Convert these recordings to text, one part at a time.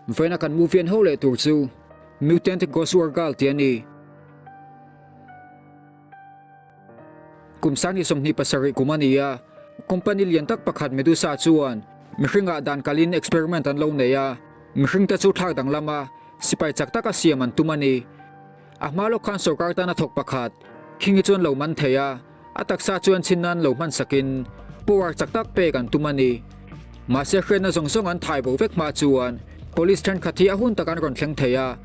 Vawiina kan movie an ho leh tur chu Mutant Ghost War Girl tih a ni. Kum 27 kum a ni a, company lian tak pakhat Medusa chuan mihringah dan kalin experiment an lo nei a, mihringte chu thlak danglama sipai chak taka siam an tum a ni. A hma lawk khan sorkar tana thawk pakhat Khingi chuan lo man thei a, a taksa chuan chhin nan lo hman sakin power chak tak pek an tum a ni. Mahse hriatna zawng zawng an thai bo vek hma chuan police thenkhat hi a hun tak an rawn thleng thei a,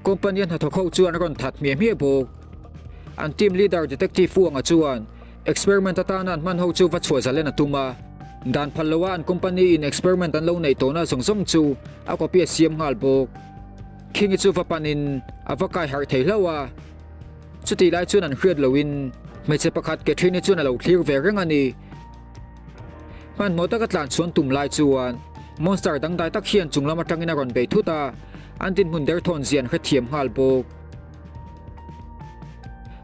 company a hnathawk ho chu an rawn that hmiah hmiah bawk. An team leader Detective Wong-a chuan experiment atana an hman ho chu va chhuah zalen a tum a, dan phal loa an company in experiment an lo neih tawhna zawng zawng chu a copy a siam nghal bawk. Khingi chu va panin a va kai harh thei hlauh a. Chutih lai chuan an hriat loin hmeichhe pakhat Catherine-i chuan a lo thlir ve reng a ni. Hmanhmawh taka tlan chhuan tum lai chuan monster dangdai tak hian chung lam atangin a rawn bei thut a, an dinhmun derthawn zia an hrethiam nghal bawk.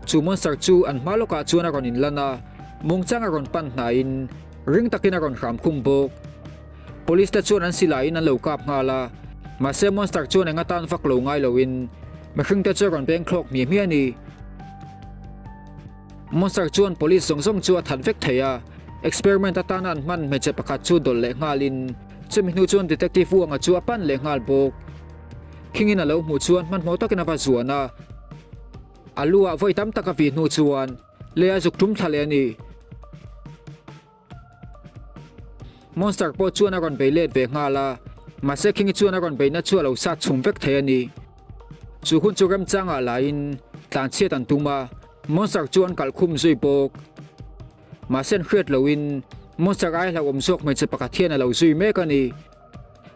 Chu monster chu an hma lawkah chuan a rawn inlan a, mungchang a rawn pan hnaiin ring takin a rawn hram khum bawk. Police te chuan an silaiin an lo kap nghal a, mahse monster chuan eng atan vak lo ngai loin mihring te chu a rawn beng thlawk hmiah hmiah a ni. Monster chuan police zawng zawng chu a that vek thei a, experiment atana an hman hmeichhe pakhat chu dawlh leh nghalin chumi hnu chuan detective Wong-a chu a pan leh nghal bawk. Khingin a lo hmuh chuan hmanhmawh takin a va zuan a, a lu ah vawi tam tak a vih hnu chuan lei a zuk tum thla leh a ni. Monster pawh chuan a rawn bei let ve nghal a, mahse Khingi chuan a rawn beihna chu a lo sat chhum vek thei a ni. Chu hun chu remchangah laiin tlanchhiat an tum a, Monster chu an kalh khum zui bawk. Mahse an hriat lohin Monster ai hlauhawm zawk hmeichhe pakhat hian a lo zui mek a ni.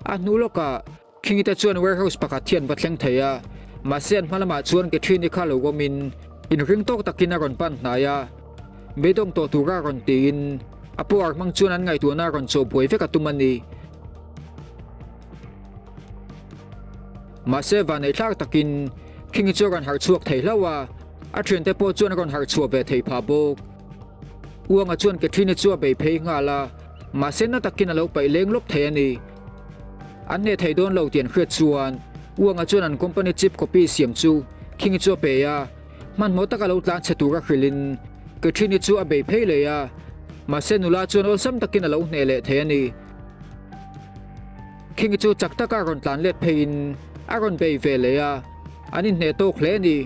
A hnu lawkah Khingi te chuan warehouse pakhat hi an va thleng thei a, mahse an hma lamah chuan Catherine-i kha lo awmin inring tawk takin a rawn pan hnai a, beidawng tawh tura rawn tiin a power hmang chuan an ngaihtuahna a rawn chawh buai vek a tum a ni. Mahse vanneih thlak takin Khingi chu a rawn harh chhuak thei hlauh a, a thiante pawh chuan a rawn harh chhuah ve thei phah bawk. Uanga chuan Catherine-i chu a bei phei nghal a, mahse na takin a lo paih leng lawp thei a ni. An hneh thei dawn lo tih an hriat chuan Uanga chuan an company chip copy siam chu Khingi chu a pe a, hmanhmawh taka lo tlan chhe tura hrilhin Catherine-i chu a bei phei leh a, mahse nula chuan awlsam takin a lo hneh leh thei a ni. Khingi chu chak taka rawn tlan let pheiin a rawn bei ve leh a, an inhneh tawk hle a ni.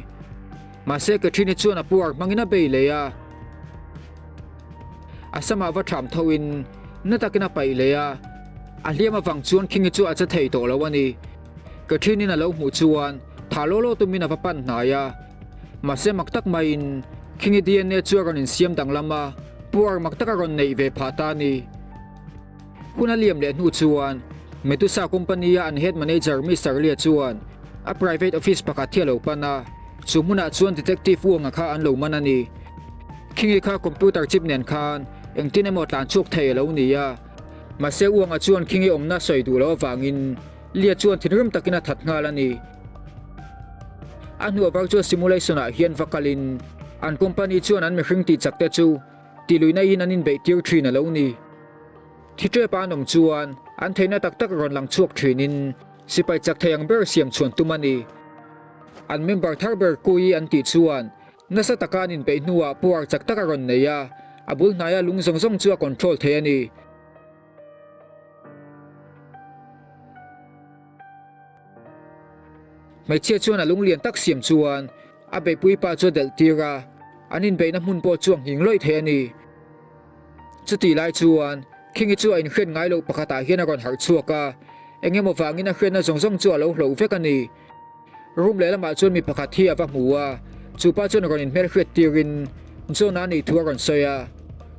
Mahse Catherine-i chuan a puar hmangin a bei leh a, a samah va ṭham thoin na takin a paih leh a, a hliam avang chuan Khingi chu a che thei tawh lo a ni. Catherine-in a lo hmuh chuan tha law law tumin a va pan hnai a, mahse mak tak maiin Khingi DNA chu a rawn insiam danglam a, puar mak tak a rawn neih ve phah ta a ni. Hun a liam leh hnu chuan Medusa company-a an head manager Mister Lee chuan a private office pakhat hi a lo pan a, chu hmunah chuan detective Wong-a kha an lo man a ni. Khingi kha computer chip nen khan engtin emaw tlan chhuak thei a lo ni a, mahse Wong-a chuan Khingi awmna sawi duh loh avangin Lee chuan thinrim takin a that nghal a ni. A hnuah virtual simulation-ah hian va kalin an company chuan an mihring tihchak te chu Tihluihna in an inbeih tir thin a lo ni. Thi tep a an awm chuan an theihna tak tak rawn lang chhuak thinin sipai chak thei ang ber siam chhuan tum a ni. An member thar ber Kui an tih chuan nasa taka an inbeih hnuah power chak tak a rawn nei a, a bul hnaia lung zawng zawng chu a control thei a ni. Hmeichhia chuan a lung lian tak siam chuan a beihpui pa chu a delh tir a, an inbeihna hmun pawh chu a nghing lawih thei a ni. Chutih lai chuan Khingi chu a inhriat ngai loh pakhatah hian a rawn harh chhuak a, eng emaw vangin a hriatna zawng zawng chu a lo hloh vek a ni. Room lehlamah chuan mi pakhat hi a va hmu a, chu pa chuan rawn inhmelhriat tirin John-a a nih thu a rawn sawi a.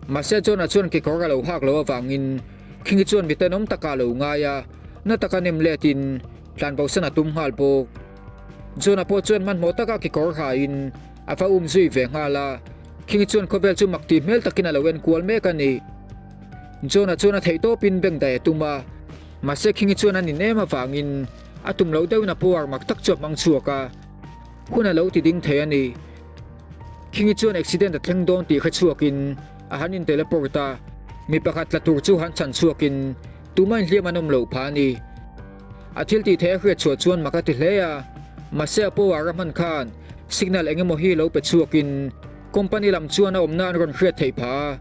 Mahse John-a chuan kekawr a lo hak loh avangin Khingi chuan mi tenawm takah a lo ngai a, na taka nem letin tlanbosan a tum nghal bawk. John-a pawh chuan hmanhmawh taka kekawr hain a va um zui ve nghal a, Khingi chuan khawvel chu mak tih hmel takin a lo en kual mek a ni. John-a chuan a theih tawpin bank daih a tum a, mahse Khingi chuan a nin em avangin a tum loh deuhin a power mak tak chu a hmang chhuak a, hun a lo ti ding thei a ni. Khingi chuan accident a thleng dawn tih hre chhuakin a han in teleport a, mi pakhat tla tur chu han chhan chhuakin tumah inhliam an awm loh phah a ni. A thil tih theih a hriat chhuah chuan mak a ti hle a, mahse a power a hman khan signal eng emaw hi lo pe chhuakin company lam chuan a awmna an rawn hriat theih phah a,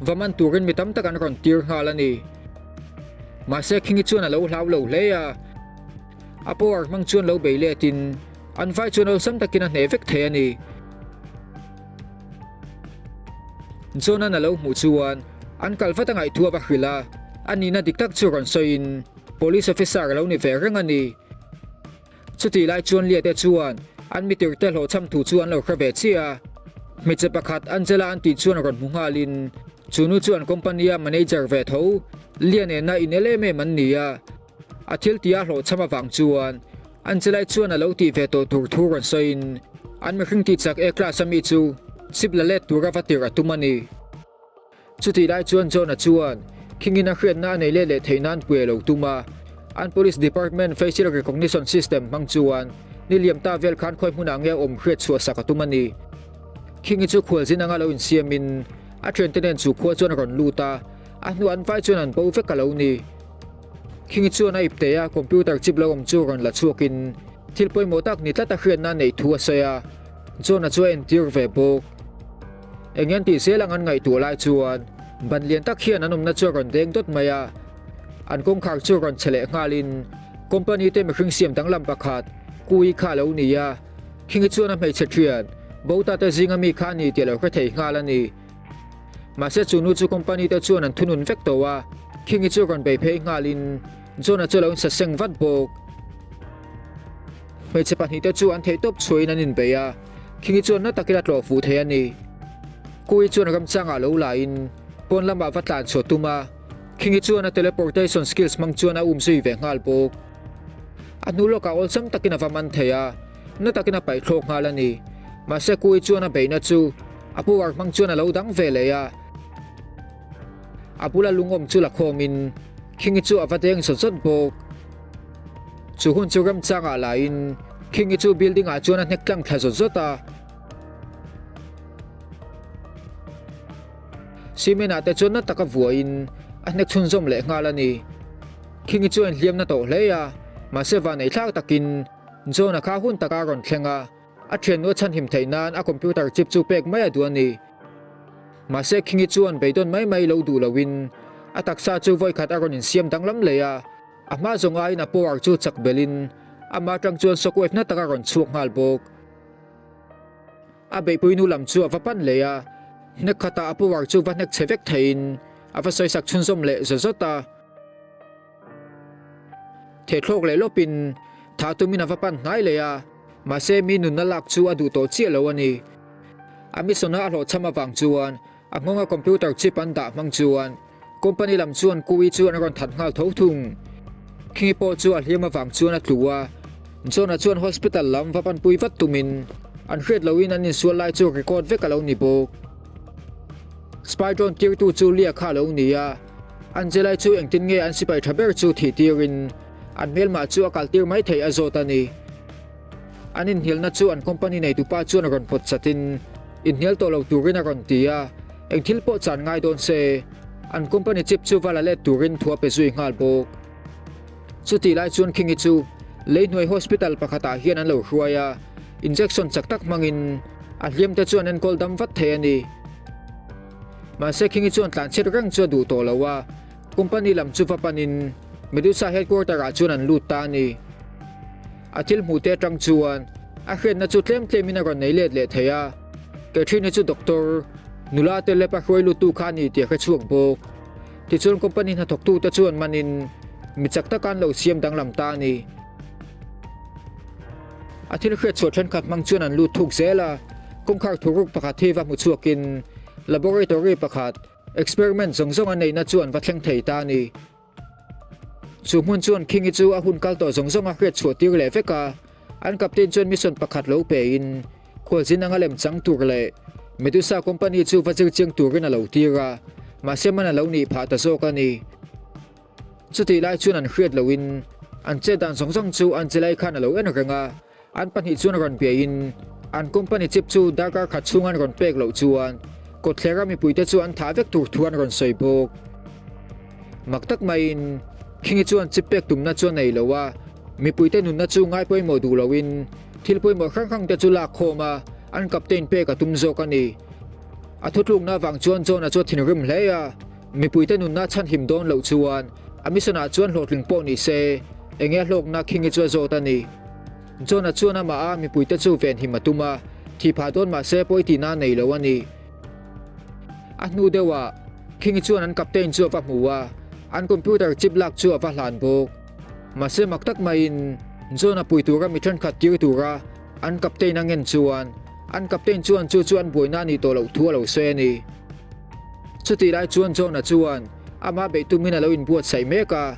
va man turin mi tam tak an rawn tir nghal a ni. Mahse Khingi chuan a lo hlau lo hle a, a power hmang chuan lo bei letin an vai chuan awlsam takin a hneh vek thei a ni. John-a'n a lo hmuh chuan an kal vat a ngaih thu a va hrilh a, a nihna dik tak chu rawn sawiin Police officer a lo ni ve reng a ni. Chutih lai chuan Liate chuan an mitirte hlawhchham thu chu an lo hre ve chiah a. Hmeichhe pakhat Angela an tih chuan rawn hmu nghalin chu nu chu an company-a manager ve tho Lia nena inel em em an ni a. A thil tih a hlawhchham avang chuan Angela-i chuan a lo tih ve tawh tur thu rawn sawiin an mihring tih chak A-class a mi chu chip la let tura va tirh a tum a ni. Chutih lai chuan John-a chuan khingin a hriatna a nei let leh theih nan pui a lo tum a, an Police Department facial recognition system hmang chuan ni liam ta vel khan khawi hmunah nge awm hriat chhuah sak a tum a ni. Khingi chu khualzin anga lo insiamin a thiante nen chu khua chuan a rawn lut a, a hnuah an vai chuan an bo vek a lo ni. Khingi chuan a ipte a computer chip lo awm chu rawn la chhuakin thil pawimawh tak ni tlat a hriatna a neih thu a sawi a, John-a chu a entir ve bawk. Eng en tih zel ang an ngaihtuah lai chuan ban lian tak hian an awmna chu a rawn deng dawt mai a, an kawngkhar chu rawn che leh nghalin company te mihring siam danglam pakhat Kui kha a lo ni a, Khingi chuan a hmeichhe thian Bota te zinga mi kha a ni tih a lo hre thei nghal a ni. Mahse chu nu chu company te chuan an thunun vek tawh a, Khingi chu rawn bei phei nghalin John-a chu a lo insaseng vat bawk. Hmeichhe pahnihte chu an theihtawp chhuahin an inbei a, Khingi chuan na takin a tlawh fuh thei a ni. Kui chuan ramchangah lo lain pawn lamah va tlan chhuah tum a, Khingi chuan a teleportation skills hmang chuan a um zui ve nghal bawk. A hnu lawkah awlsam takin a va man thei a, na takin a paih thlawk nghal a ni. Mahse Kui chuan a beihna chu a power hmang chuan a lo dang ve leh a. A bula lungawm chu la khawmin Khingi chu a va deng zawt zawt bawk. Chu hun chu remchangah lahin Khingi chu building ah chuan a hnek tlang thla zawt zawt a. Cement ah te chuan na taka vuahin a hnek chhunzawm leh nghal a ni. Khingi chu a inhliam na tawh hle a, mahse vanei thlak takin John-a kha hun taka a rawn thleng a. A thiannu a chhanhim theih nan a computer chip chu pek mai a duh a ni. Mahse Khingi chuan beidawn mai mai lo duh loin a taksa chu vawikhat a rawn insiam danglam leh a, a hma zawng aiin a power chu chak belhin amah atang chuan shockwave na tak a rawn chhuak nghal bawk. A beihpui nu lam chu a va pan leh a, hnek khatah a power chu va hnek chhe vek theiin a va sawisak chhunzawm leh zawt zawt a. Thehthlawk leh lawpin thah tumin a va pan hnai leh a. Mahse mi nunna lak chu a duh tawh chiah lo a ni. A mission-a a hlawhchham avang chuan a nghawnga computer chip an dah hmang chuan company lam chuan Kui chu an rawn that nghal tho thung. Khingi pawh chu a hliam avang chuan a tlu a, John-a chuan hospital lam va panpui vat tumin an hriat loin an insual lai chu record vek a lo ni bawk. Spy drone tirtu chu Lia kha a lo ni a, Angela-i chu engtin nge an sipai tha ber chu thih tirin An hmelmah chu a kaltir mai theih a zawt a ni. An inhnialna chu an company neitupa chuan a rawn pawt chatin inhnial tawh lo turin a rawn ti a, eng thil pawh chan ngai dawn se, an company chip chu va la let turin thu a pe zui nghal bawk. Chutih lai chuan Khingi chu leihnuai hospital pakhatah hian an lo hruai a, injection chak tak hmangin a hliamte chu an enkawl dam vat thei a ni. Mahse Khingi chuan tlanchhiat reng chu a duh tawh lo a, Company lam chu va panin Medusa headquarter ah chuan an lut ta a ni. A thil hmuh te atang chuan a hriatna chu tlem tlemin a rawn nei let leh thei a. Catherine-i chu doctor, nula te lep a hruai luttu kha a ni tih a hre chhuak bawk. Tichuan company hnathawktu te chuan manin mi chak taka an lo siam danglam ta a ni. A thil hriat chhuah thenkhat hmang chuan an lut thuk zel a, kawngkhar thuruk pakhat hi va hmu chhuakin laboratory pakhat, Experiment zawng zawng a neihna chu an va thleng thei ta a ni. Chu hmun chuan Khingi chu a hun kal tawh zawng zawng a hriat chhuah tir leh vek a, an captain chuan mission pakhat lo pein khualzin anga lem chang tur leh Medusa company chu va zir chiang turin a lo tir a, mahse man a lo nih phah ta zawk a ni. Chutih lai chuan an hriat loin an chet dan zawng zawng chu Angelai khan a lo en reng a, An pahnih chuan rawn biahin an company chip chu darkar khat chhung an rawn pek loh chuan kawtthlera mipuite chu an thah vek tur thu an rawn sawi bawk. Mak tak maiin Khingi chuan chip pek tumna chu a nei lo a, Mipuite nunna chu ngai pawimawh duh loin thil pawimawh hrang hrang te chu lak khawm a, an captain pek a tum zawk a ni. A thutlukna avang chuan John-a chu a thinrim hle a, mipuite nunna chhanhim dawn loh chuan a mission ah chuan hlawhtling pawh ni se, enge a hlawkna Khingi chu a zawt a ni. John-a chuan amah a mipuite chu venhim a tum a, thih phah dawn mah se pawi tihna a nei lo a ni. A hnu deuhah Khingi chuan an captain chu a va hmu a, an computer chip lak chu a va hlan bawk. Mahse mak tak maiin John-a pui tura mi thenkhat tir tura an captain a ngen chuan an captain chuan chu chu an buaina a nih tawh loh thu a lo sawi a ni. Chutih lai chuan John-a chuan amah beih tumin a lo inbuatsaih mek a.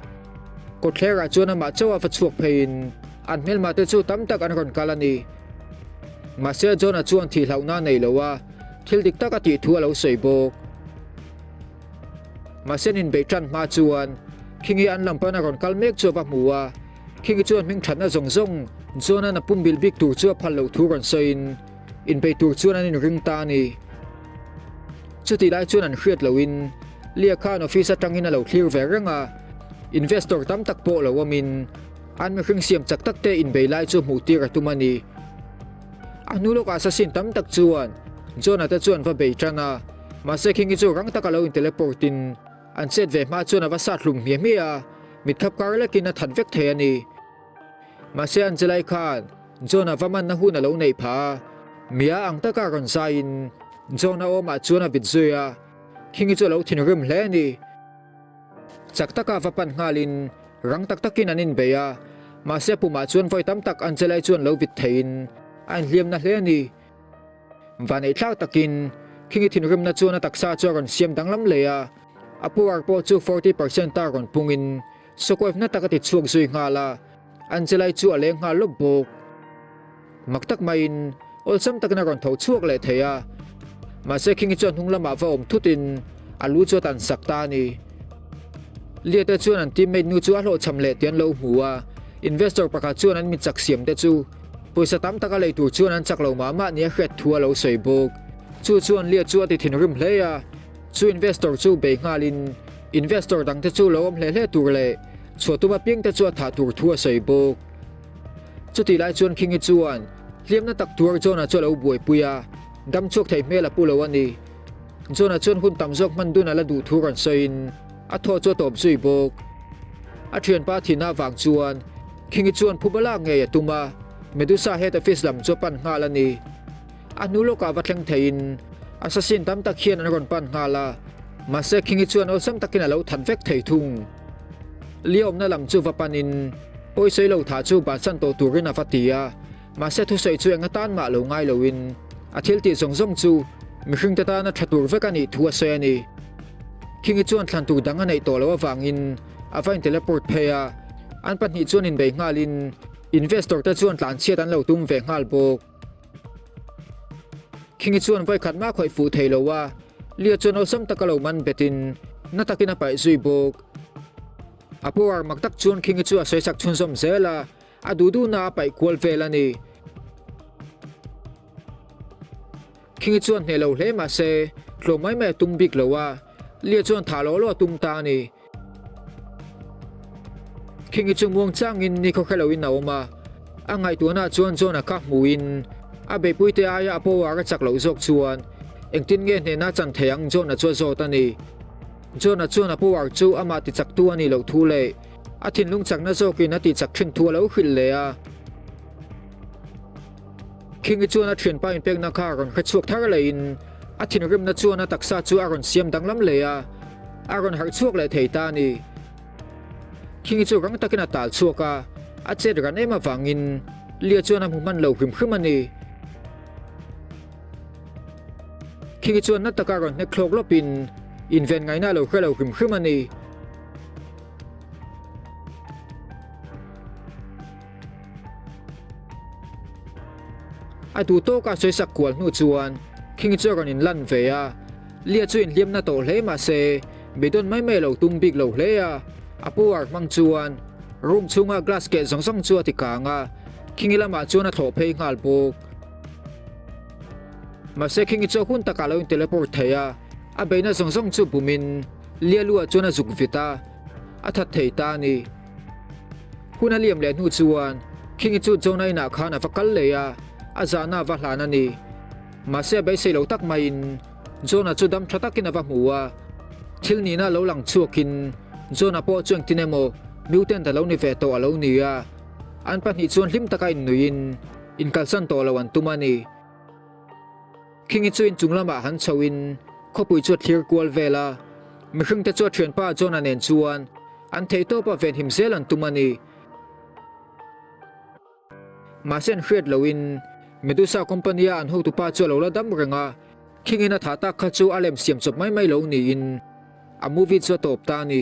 Kawtthlerah chuan amah chauh a va chhuak pheiin an hmelma te chu tam tak an rawn kal a ni. Mahse John-a chuan thih hlauhna a nei lo a, thil dik tak a tih thu a lo sawi bawk. Mahse an inbeih tan hma chuan Khingi an lam pan a rawn kal mek chu a va hmu a, Khingi chuan hming thatna zawng zawng John-a'n a pumbilh bik tur chu a phal loh thu rawn sawiin inbeih tur chuan an inring ta a ni. Chutih lai chuan an hriat lohin Lia khan office atangin a lo thlir ve reng a, investor tam tak pawh lo awmin an mihring siam chak tak te inbei lai chu hmuh tir a tum a ni. A hnu lawkah assassin tam tak chuan John-a te chuan va bei tan a, mahse Khingi chu rang taka lo in-teleport in an chet ve hma chuan a va sat hlum hmiah hmiah a, mitkhap kar lekin a that vek thei a ni. Mahse Angelai khan John-a va manna hun a lo neih phah a, mia ang taka rawn zaiin John-a awmah chuan a vit zui a, Khingi chu a lo thinrim hle a ni. Chak taka va pan nghalin rang tak takin an inbei a, mahse pumah chuan vawi tam tak Angelai chuan lo vit theiin a inhliamna hle a ni. Vaneihthlak takin Khingi thinrimna chuan a taksa chu a rawn siam danglam leh a, a power pawh chu 40% a rawn pungin Sawkawifna tak a ti chhuak zui nghal a, Angelai chu a leng nghal lawp bawk. Mak tak maiin awlsam takin a rawn tho chhuak leh thei a, mahse Khingi chuan hnung lamah va awm thutin a lu chu a tan sak ta a ni. Liate chuan an teammate nu chu a hlawhchham leh tih an lo hmu a, investor pakhat chuan an mitchak siam te chu pawisa tam taka lei tur chuan an chak lo mah mah nia hriat thu a lo sawi bawk. Chu chuan Lia chu a ti thinrim hle a. Chu investor chu bei nghalin investor dangte chu lo awm hle hle tur leh chhuah tum apiangte chu a thah tur thu a sawi bawk. Chutih lai chuan Khingi chuan hliamna tak tuar John-a chu a lo buaipui a, dam chhuak theih hmel a pu lo a ni. John-a chuan hun tam zawk hman dun a la duh thu rawn sawiin a thaw chu a tawp zui bawk. A thianpa thihna avang chuan Khingi chuan phuba lak ngei a tum a, Medusa head office lam chu a pan nghal a ni. A hnu lawkah va thleng theiin assassin tam tak hian an rawn pan nghal a, mahse Khingi chuan awlsam takin a lo that vek thei thung. Lia awmna lam chu va panin pawisawi lo thah chu bansan tawh turin a va ti a, mahse thusawi chu eng atan mah lo ngai loin a thil tih zawng zawng chu mihringte tana tha tur vek a nih thu a sawi a ni. Khingi chuan thlan tur dang a neih tawh loh avangin a va in-teleport phei a, an pahnih chuan inbei nghalin investor te chuan tlanchhiat an lo tum ve nghal bawk. Khingi chuan vawikhat mah khawih fuh thei lo a, Lia chuan awlsam taka lo man betin na takin a paih zui bawk. A power mak tak chuan Khingi chu a sawisak chhunzawm zel a, a duh duhna a paih kual vel a ni. Khingi chuan hneh lo hle mah se tlawm mai mai a tum bik lo a, Lia chuan thah lawh lawh a tum ta a ni. Khingi chu muang changin ni khawkhe loin a awm a, a ngaihtuahnaah chuan John-a kha hmuhin a beipuite aia a power a chak loh zawk chuan engtin nge hnehna a chan thei ang John-a chu a zawt a ni. John-a chuan a power chu amah tichaktu a nih loh thu leh a thinlung chakna zawkin a tihchak thin thu a lo hrilh leh a. Khingi chuan a thianpa inpekna kha a rawn hre chhuak thar lehin a thinrimna chuan a taksa chu a rawn siam danglam leh a, a rawn harh chhuak leh thei ta a ni. Khingi chu rang takin a tal chhuak a, a chet ran em avangin Lia chuan a hmu hman lo hrim hrim a ni. Khingi chuan na taka rawn hnek thlawk lawpin inven ngaihna a lo hre lo hrim hrim a ni. A duh tawka sawisak kual hnu chuan King chu a rawn inlan ve a, Lia chu inhliamna tawh hle mah se beidawn mai mai a lo tum bik lo hle a, a power hmang chuan room chhunga glass keh zawng zawng chu a ti kang a, King-i lamah chuan a thlawh phei nghal bawk. Mahse King-i chu a hun takah a lo in-teleport thei a, a beihna zawng zawng chu bumin Lia lu ah chuan a zuk vit a, a that thei ta a ni. Hun a liam leh hnu chuan Khingi chu Jonah inah khan a va kal leh a, a zahna a va hlan a ni. Mahse a beisei lo tak maiin Jonah chu dam tha takin a va hmu a. Thil nihna lo lang chhuakin Jonah pawh chu engtin emaw mutant a lo ni ve tawh a lo ni a. An pahnih chuan hlim taka innuiin inkalsan tawh lo an tum a ni. Khingi chu inchung lamah han chhoin khawpui chu a thlir kual vel a, mihringte chu a thianpa Jonah nen chuan an theihtawpa venhim zel an tum a ni. Mahse an hriat loin Medusa company-a an hotupa chu a lo la dam reng a, Khingin a thah tak kha chu a lem siam chawp mai mai lo niin a movie chu a tawp ta a ni.